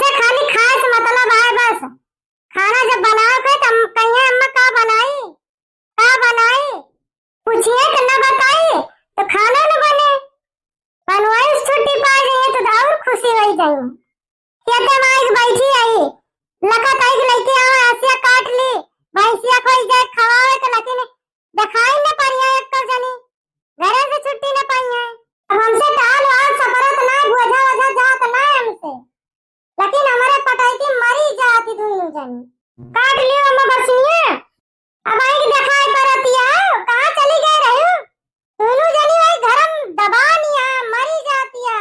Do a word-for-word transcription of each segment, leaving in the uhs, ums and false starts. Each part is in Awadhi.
से खाली खाए से मतलब आए बस। खाना जब बनावे के त हम कहिए, "अम्मा का बनाई, का बनाई?" पूछिए त न बताई त खाना न बने। बनवाई से छुट्टी पाए जाइए त और खुशी होई जाई। खेते में आइके बैठी आई, लखत आई कि लइके आवा, हंसिया काट ली, भैंसिया खोई जाए खवावे त लेकिन देखाई न पाई है एक्को जनी, घरे से छुट्टी न पाई है। अब हमसे टाल वाल सपरत ना, बोझा वोझा जात ना हमसे, लेकिन हमरे पटैती मरी जाती दुनू जनी। काट लियो अम्मा बरसिनिया, अब आई देखाई परतिया, कहाँ चली गए रही? दुनू जनी वही घर में दबानिया मरी जातिया,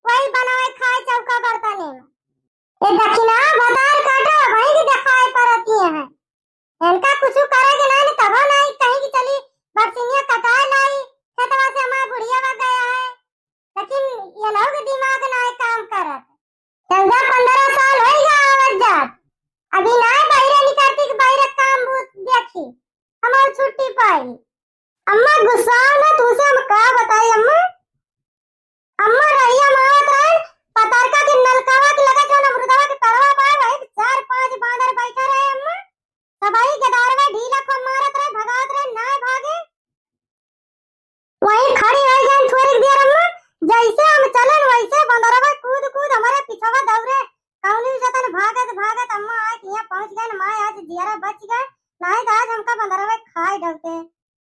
वही बनाए खाए चौका बर्तने में। ए दखिना भतार काटा, वही देखाई परतिया है। इनका कुछ करे के ना, तबो ना कहीं की चली बरसिनिया कटाए लाई, खेतवा से हमारा बुढ़िया बा गया है। लेकिन ये लोग दिमाग ना काम करत। चौदह पन्द्रह साल होई गा आवत जात, अभी ना बहिरे निकलती कि बहिरे काम बूत देखी, हम और छुट्टी पाई। अम्मा गुस्सा ना, तुमसे हम का बताई अम्मा। अम्मा रहिया मावत रहे, पतरका के नलकावा के लगे जौन अमरुदवा के पेड़वा बा, वही चार पांच बांदर बैठा रहे अम्मा। सबही गदारवा ढीला खूब मारत रहे, भगावत रहे, ना भागे। वही खड़ी हो गई थोड़ी देर अम्मा, जैसे हम चलन वैसे बंदरवा कूद कूद हमारे पिछवा दौड़े। कौनी जतन भागत भागत अम्मा आज यहाँ पहुँच गए, माँ आज जियरा बच गए, नहीं तो आज हमका बंदरवा खाए डरते।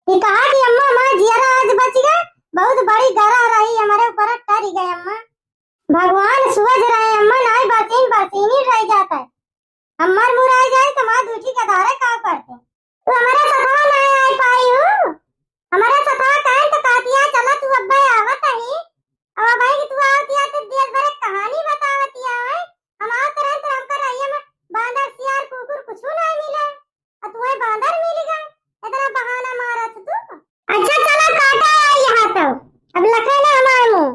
ये कहा कि अम्मा, हमारा जियरा आज बच गए, बहुत बड़ी गरह रही, हमारे ऊपर टरी गए अम्मा। भगवान सुअज रहे अम्मा, नाई बरसीन बरसीनी रह जाता है। हमार मुराई जाए तो हमार दूठी के धारे का करते। तू हमारे सथवा नाई आई पाई हूँ, हमारे सथवा काहे तो कहतिया, चला तू अब्बे आवत ही, अब भाई कि तू आवतिया तो देश भर एक कहानी बतावतिया है, हम आवत रहे तो हमका रहिया में बांदर सियार कुकुर कुछ नहीं मिला। आ तुम्हें बांदर मिल गए, इतना बहाना मारत तू। अच्छा चला काटा आई यहाँ तो, अब लखे ना हमारे मुँह।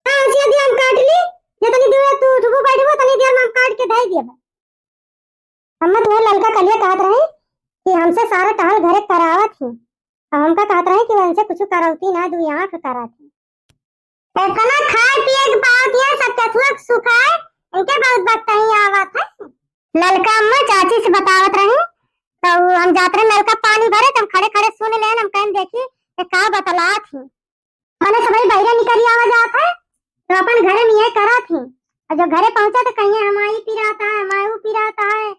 हाँ, उसी दिन हम काट ली, जितनी देर तू उठबू बैठबू, उतनी देर में हम काट के धई दिया। अम्मा तुम्हें ललका कलिया कहत रही कि हमसे सारा टहल घरे करावत ही, और हमका कहत रही कि उनसे कुछ करौती ना, दुई आँख करत ही। इतना खाए पिए के पावत ये सब केथुआ के सुखाए, इनके बहुत बकतही आवत है। ललका अम्मा चाची से बतावत रही, तो हम जात रहे नलका पानी भरे, तो हम खड़े खड़े सुन लेन, हम कहन देखी ये का बतलात ही। मने सबही बहिरे निकरी आवा जात है, तो अपन घरे में ये करत ही, और जो घरे पहुँचा तो कहिए हमारी पिराता है, हमारू पिराता है,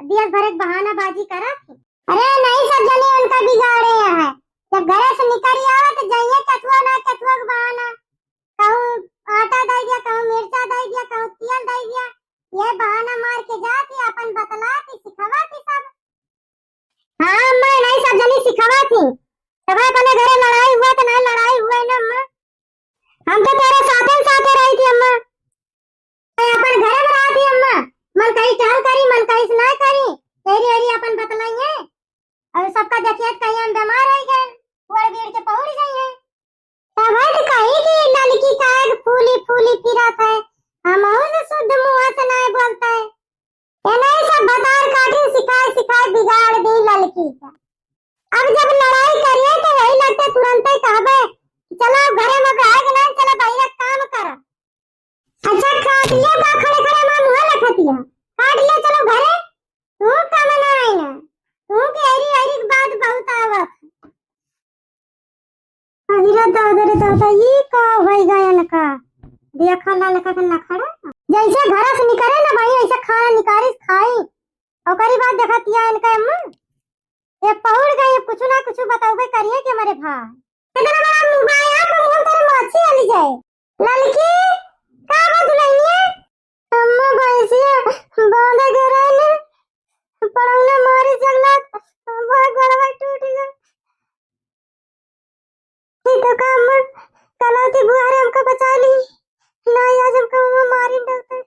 दियस भर एक बहानाबाजी करत ही। अरे नहीं सब जने उनका बिगाड़े हैं, जब घरे से निकरी आवा तो जाइए केथुआ ना केथुआ के बहाना, कहूँ आटा दे दिया, कहूँ मिर्चा दे दिया, कहूँ तेल दे दिया, ये बहाना मार के जात ही, अपन बतलात ही, सिखावत ही सब। हाँ अम्मा, नहीं सब जनी सिखावत ही, तब अपने घरे लड़ाई हुआ तो ना लड़ाई हुआ है ना अम्मा, हम तो तेरे साथे साथे रही थी अम्मा। मैं अपन घरे में रहती अम्मा, मन कही टहल करी, मन कही से ना करी, एरी एरी अपन बतलाइए। और सबका देखिए कहीं हम बीमार हो गए, गोड़ बीड़ के पहुड़ जाइए। तब तो कही कि लड़की का एक फूली फूली फिरत है, हम से शुद्ध मुँह से नहीं बोलता है। ये नहीं सब भतार काटी सिखाए सिखाए बिगाड़ दी लड़की का। अब जब लड़ाई करिए तो वही लगते तुरंत ही कहबे, "चलो घरे में बैठ ना, चलो बहिरा काम करो।" अच्छा काट लिया का खड़े खड़े हमार मुँह लखतिया, काट लिया चलो घरे, तू काम ना आई ना, तू के एरी एरी के बात बहुत आवत। अरे दादा रे दादा, ई का होई गया इनका? देखा ललका के नखड़ा। जैसे घर से निकरे ना भाई, ऐसे खाना निकाली खाई। ओकरी बाद देखा तिया इनका अम्मा, ये पहुड़ गई, कुछ ना कुछ बतावे करिए कि हमारे भाई। इतना बड़ा मुंह बा, यहाँ पे मुंह तेरे मच्छी वाली जाए। ललकी, का बा दुल्हनिया? अम्मा भैंसिया बांधे गए रहने, पड़ौना मारी जगला, अम्मा गोड़वा टूट गया। ई तो का अम्मा, कलौती बुआ रे हमका बचा ली, ना आज हमका अम्मा मारी डरते।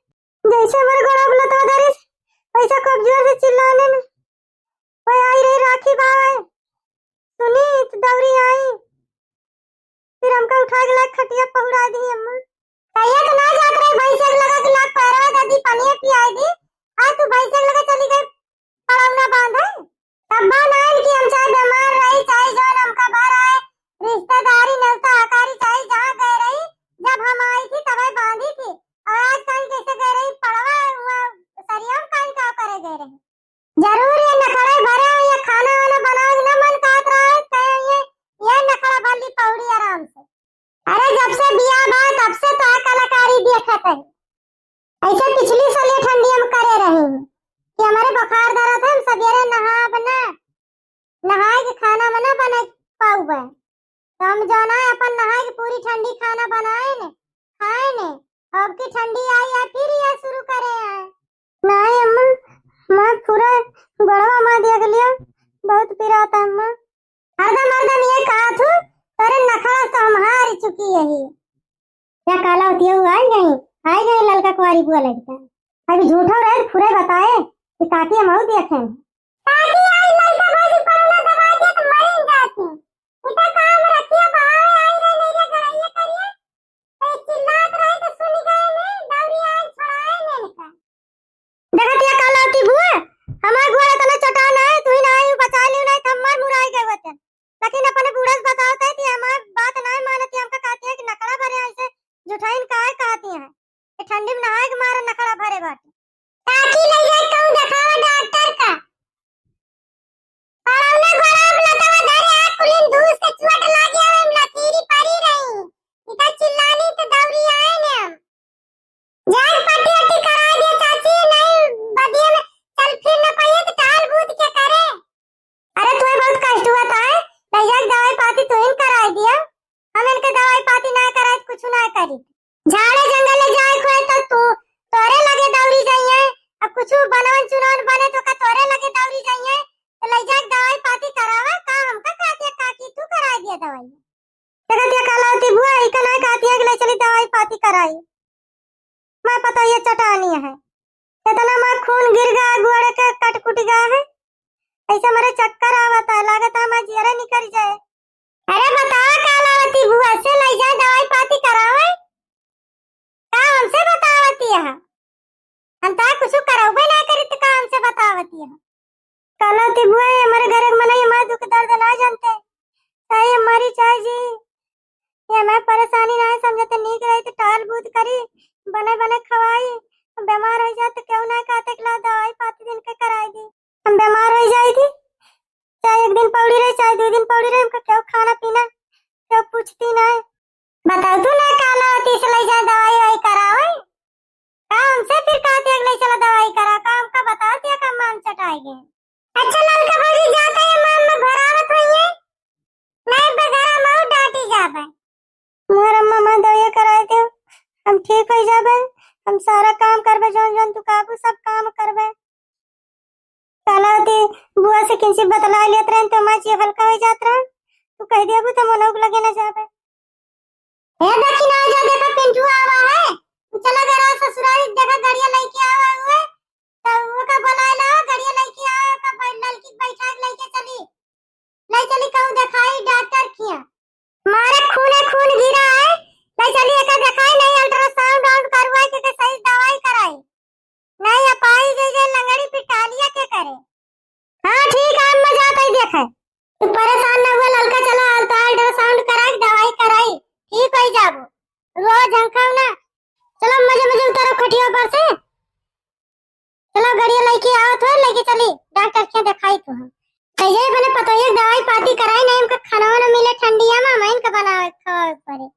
जैसे हमारे गोड़ा में लता धरिस, वैसा खूब जोर से चिल्लाने में। वही आई रही राखी बावे, सुनी तो दौड़ी आई, फिर हमका उठा के लाके खटिया पहुड़ा दी अम्मा। कहिया तो ना जात रही भैंसे के लगे कि लाग पैरवा दे दी, पानी पियाई दी। आज तू भैंसे के लगे चली गई पड़ौना बांधे। तब बान आयल कि हम चाहे बीमार रही, चाहे जौन हमका भर आए, रिश्तेदारी, नेवता, हकारी, चाहे जहाँ गए रही, जब हम आई थी तबे बांधी थी। और आज कहीं कैसे गए रही पड़वा, ऐसे पिछली साल ये ठंडी हम करे रही कि हमारे बुखार धरत है, हम सवेरे नहाब ना, नहाए के खाना में ना बना पाउबे। तो हम जाना है अपन नहाए के पूरी ठंडी खाना बनाए ने, खाए ने। अब की ठंडी आई है फिर ये शुरू करे हैं। नहीं अम्मा, मैं पूरा गड़वा मार दिया गलिया, बहुत पिराता अम्मा। हरदम हरदम ये कहा थू, तोरे नखरा तो हम हार चुकी यही। क्या काला होती है, वो आई गई, आई गई ललका कुंवारी बुआ लड़का। अभी झूठा रहे फुरे बताए कि काकी हम आऊ देखे। काकी आई लड़का भौजी पड़ना दबा दिया तो मरी जाती। इतना काम रखिए बहाए आई रे मेरे गड़ैया करिए। ए, चिल्लात रहे तो सुन गए ने, दौरी आए छोड़ाए ने इनका। देखत या कालावती बुआ, हमार गोड़ इतना चटान है, तू ही ना आई, बचा लियो, नहीं तो हमार मुराई गए होते। लेकिन अपने बूढ़ा से बताओ तो कि हमार बात ना मानती, हमका कहती है कि नखरा भरे ऐसे जुठाइन काहे कहती हैं? ये ठंडी में नहाए के मारे नखरा भरे बाटे। काकी ले जाए कहूँ देखावा डॉक्टर का। पड़ौना गोराब लतवा धरे आ कुलिन धूस के चोट लागे, ओइम लकीरी परी रही। इता चिल्लानी तो दौरी आए ने हम। जान पट्टी अट्टी करा दे चाची, नहीं बदिया में चल फिर न पाइए तो टाल बूत के करे। अरे तू बहुत कष्ट हुआ था, ले जाके दवाई पाती तू ही कराई दिया। हम इनके दवाई पाती ना कराई, कुछ ना करी। झाड़े जंगल ले जाए खोए तो तू, तोरे लगे दौरी जाइए। अब कुछ बनवन चुनवन बने तो का तोरे लगे दौरी जाइए। तो ले जाके दवाई पाती करावा, का हमका कहती है काकी तू कराई दिया दवाई। देखत या कालावती बुआ, ई का ना कहती है कि ले चली दवाई पाती कराई। मैं पता ये चटानी है, इतना मैं खून गिर गया, गोड़े के कट कुट गया है, ऐसे मेरे चक्कर आवता है, लागत है मैं जियरे निकल जाए। अरे बतावा कालावती बुआ से ले जाए दवाई पाती करावे, का हमसे बतावती है? हम तो कुछ करौबे ना करी तो का हमसे बतावती है? कालावती बुआ, ये हमारे घर के मनई हमारे दुख दर्द ना जानते, चाहे मरी चाहे जी, ये हमारे परेशानी ना समझते, नीक रही तो टाल बूत करी, बने बने खवाई, बीमार हो जाए तो क्यों ना कहते कि ला दवाई पाती दिन के कराई दी। हम बीमार हो जाए थी, चाहे एक दिन पौड़ी रहे, चाहे दो दिन पौड़ी रहे, हमका क्यों खाना पीना, क्यों पूछती ना है। बताओ तू ना कालावती से ले जाए दवाई वाई करावे, का हमसे फिर कहती है कि ले चला दवाई करा, का हमका बताओ क्या काम मांग चटाई गए। अच्छा ललका भौजी जाता है माम में भरावत हुई है, नहीं बगरा माऊ डांटी जाबे। मोर अम्मा माँ दवाई कराए दे, हम ठीक हो जाबे, हम सारा काम करबे, जौन जौन तू कहबू सब काम करबे। कालावती बुआ से किंची बतला लेत रहन तो माँ जी हल्का हो जात रहन। तू कह देबू तो मनोक लगे न जाबे। हे दखिना, जा देखा पिंटू आवा है। तू चला गरा ससुराल, देखा गड़िया लेके आवा हुए। तो ओका बुलाए ला, गड़िया लेके आवा, ओका बै-, ललकी बैठा के लेके चली। ले चली कहूँ देखाई डॉक्टर किया। मारे खूने खून गिरा है। ले चली एका देखाई, नहीं अल्ट्रासाउंड वाउंड करवाई के, के सही दवाई कराई। नहीं अपाई जे, जे लंगड़ी पिटालिया के करे। हाँ ठीक है, हम मजा आते ही देखे। तू परेशान ना हुआ ललका, चला अल्ट्रा-, अल्ट्रासाउंड कराई, दवाई कराई, ठीक हो जाबो। रोज झंकाओ ना। चलो मजे मजे उतारो खटिया पर से। चलो गड़िया लेके आओ तो लेके चली डॉक्टर के देखाई तो हम। कहिए बने पतोहिए दवाई पाती कराई नहीं, हमका खाना वाना मिले ठंडिया में, हम इनका बनावे खावे पड़े।